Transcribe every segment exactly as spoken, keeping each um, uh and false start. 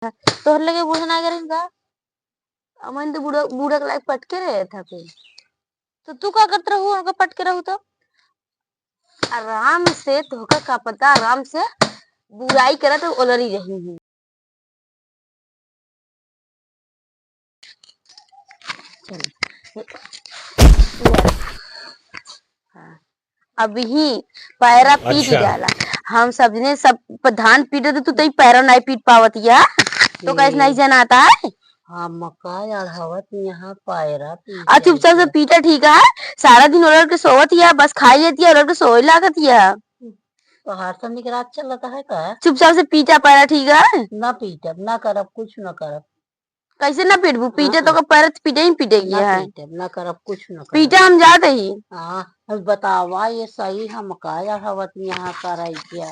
तोहर लगे बूढ़ा ना करें का? अमन तो बूढ़ा, बूढ़ा के लायक पटके रहे था कोई। तो तू का करत रहू, उनका पटके रहू तो? आराम से, तोहका का पता, आराम से बुराई करत ओलरी रही हूँ। चल। हाँ। अबही पैरा पीट अच्छा। जाला। हम सबने सब प-, धान पीटे तो तू तई पैरा नहीं पीट पावत या। तो कैसे ए। नहीं जनाता है? हम का अढ़ावत यहाँ पैरा पीटे आ चुपचाप से के। पीटा ठीक है। सारा दिन ओलर के सोवत या, बस खाई लेती है, ओलर के सोए लागत या। तोहार से निकरात चलत है का? चुपचाप से पीटा पैरा ठीक है। ना पीटब, ना करब, कुछ ना करब। कैसे ना पीटबू? पीटे हाँ। तो का पैरा तो पीटे ही पीटे ना है। पीटब, ना करब, कुछ ना करब। पीटा हम जाते ही। हाँ, अब बतावा ये सही हम का अढ़ावत यहाँ कराई क्या?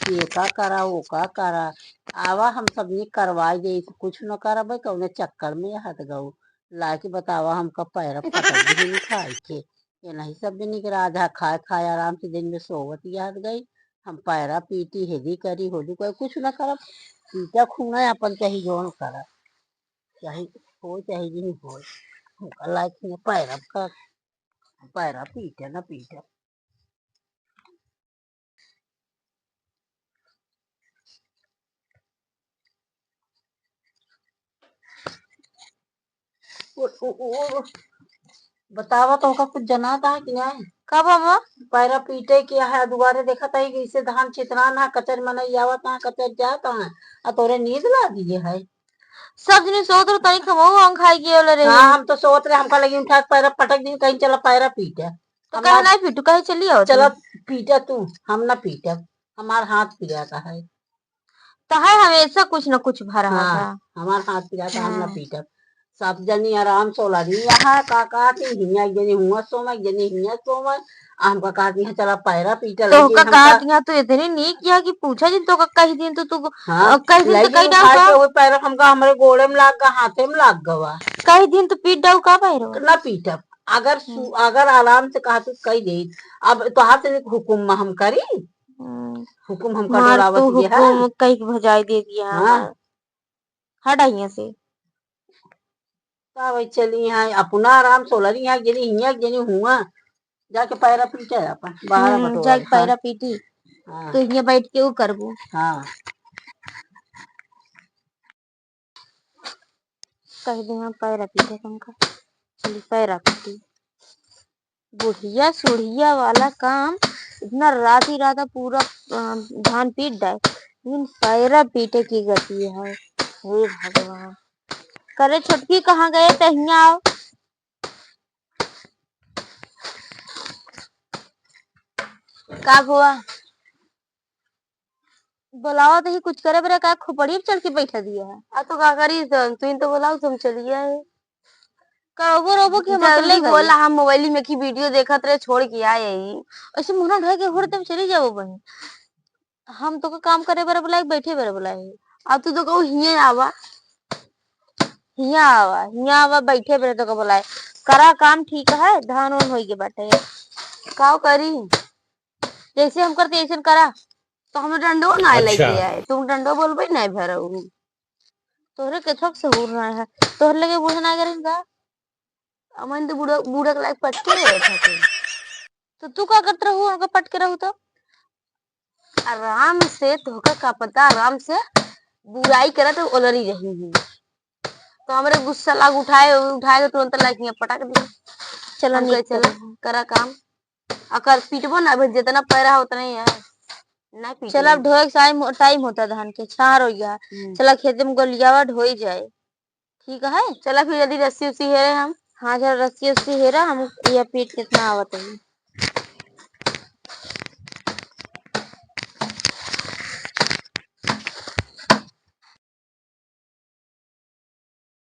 ये का करा, वो का करा? आवा हम सब निक करवाई दे, कुछ न करब, कौने चक्कर में हट गऊ। लाके बतावा हमका पैरा पटक भी नहीं खाए के। ये नहीं सब भी निक राजा खाए, खाए आराम से दिन में सोवत याद गई। हम पैरा पीटी, हेदी करी, होदी कोई कुछ ना करब। पीटा खूना अपन चाहे जोन करब। चाहे हो, चाहे नहीं हो। हमका लायक नहीं पैरा का, पैरा पीटे ना पीटे। ओ, ओ, ओ, ओ। बतावा तो ओका कुछ जनात है कि नहीं? का बाबा? पैरा पीटे के है, दुआरे देखत है कि इसे धान छितरान है, कचर मनई आवत है, कचर जात है, आ तोरे नींद लागी है। सब जने सोत रहो, तनिक हमहू हम खाई के ओले रही। हाँ, हम तो सोत रहे, हमका लगी उठा के पैरा पटक दिन, कहीं चला पैरा पीटे। तो हम कहे ना नहीं पीटू, कहे चली आओ चला तुम। पीटे तू, हम ना पीटे, हमार हाथ पिराता है। तो है हमेशा कुछ न कुछ भरा हाँ, था। हमार हाथ पिराता, हम ना हाँ। पीटब। सब जनी आराम से ओलरी यहाँ का कहती, हियाँ एक जनी हुआँ सोवे, एक जनी हियाँ सोवे। आ हमका कहती है, "चला पैरा पीटा तो लेकिन ओका हमका" कहती है, "तू इतनी नीक किया कि पूछा जिन तो का कही दिन तो तू हाँ, अ, कही दिन तो लेकिन कही उठा डाल के का?" वो पैरा हमका हमरे गोड़े में लाग गा, हाथे में लाग गवा। कही दिन तो पीट डाउ का पैरो? ना पीटब। अगर सु-, हम्म। अगर आराम से कहा तू कही दे, अब तो हाथ से हुकुम में हम करी? हम्म। हुकुम हमका मार डोलावत तू ये है। हुकुम कही के भजाई दे दिया हाँ। हमार। हटा हियाँ से। का भाई चली यहाँ, अपना आराम से ओलरी यहाँ, जनी हियाँ, जनी हुआँ। जाके पैरा पीटे अपन, बाहर हम्म, बटोरा जाके है। पैरा पीटी। हाँ। तो हियाँ बैठ के ऊ करबू। हाँ। कह दे हम पैरा पीटे तुमका। चली पैरा पीटी। बुढ़िया सुढ़िया वाला काम, इतना राती राता पूरा, अ, धान पीट डाए, लेकिन पैरा पीटे की गति है। हे भगवान, करे छोटकी कहाँ गए, तहिया आओ। का हुआ? बोलावा तो ही कुछ करे बरे, का खोपड़ी पे चढ़ के बैठा दिया है। आ तो का करी, तो तू ही तो बोलाओ, तुम चलिए आए। करबो रोबो कि हम जल्दी अकेले करी। बोला, हम मोबाइल में की वीडियो देखत रहे, छोड़ के आए ही। ऐसे मुंह ढोए के हुड़ तब चली जाओ बहन। हम तो का काम करे बरे बुलाए, बैठे बरे बुलाए। अब तू तो कहू हियाँ आवा, हियाँ आवा, हियाँ आवा, बैठे बरे तो का बुलाए। करा काम ठीक है, धान वान होई के बाटे। काव करी? जैसे हम करते ऐसे करा। तो हमें डंडो ना अच्छा। लेके आए, तुम डंडो बोलबे ना भरऊ। तोहरे के थोक सहूर ना है, तोहरे लगे बूढ़ा ना करें का? अमन तो बूढ़ा, बूढ़ा के लायक पटके रहे थे। तो तू का करत रहू, उनका पटके रहू तो? आराम से, तोहका का पता, आराम से बुराई करत ओलरी रही हूँ। तो हमरे गुस्सा लाग उठाए, उठाए के तुरंत लाइक हियाँ पटक दिया। चला हम कहे, नीक "चला, करा। करा काम।" अगर पीटबो ना, भाई, जितना पैरा है उतना ही है। ना पीटे। चला, अब ढोए के टाइम, टाइम होता धान के, छाँह हो गया। हम्म। चला, खेते में गोलियावा ढोई जाए। ठीक है? चला, फिर जल्दी रस्सी उस्सी हेरे हम। हाँ, चला, रस्सी उस्सी हेरा, हम ये पीट कितना आवत है।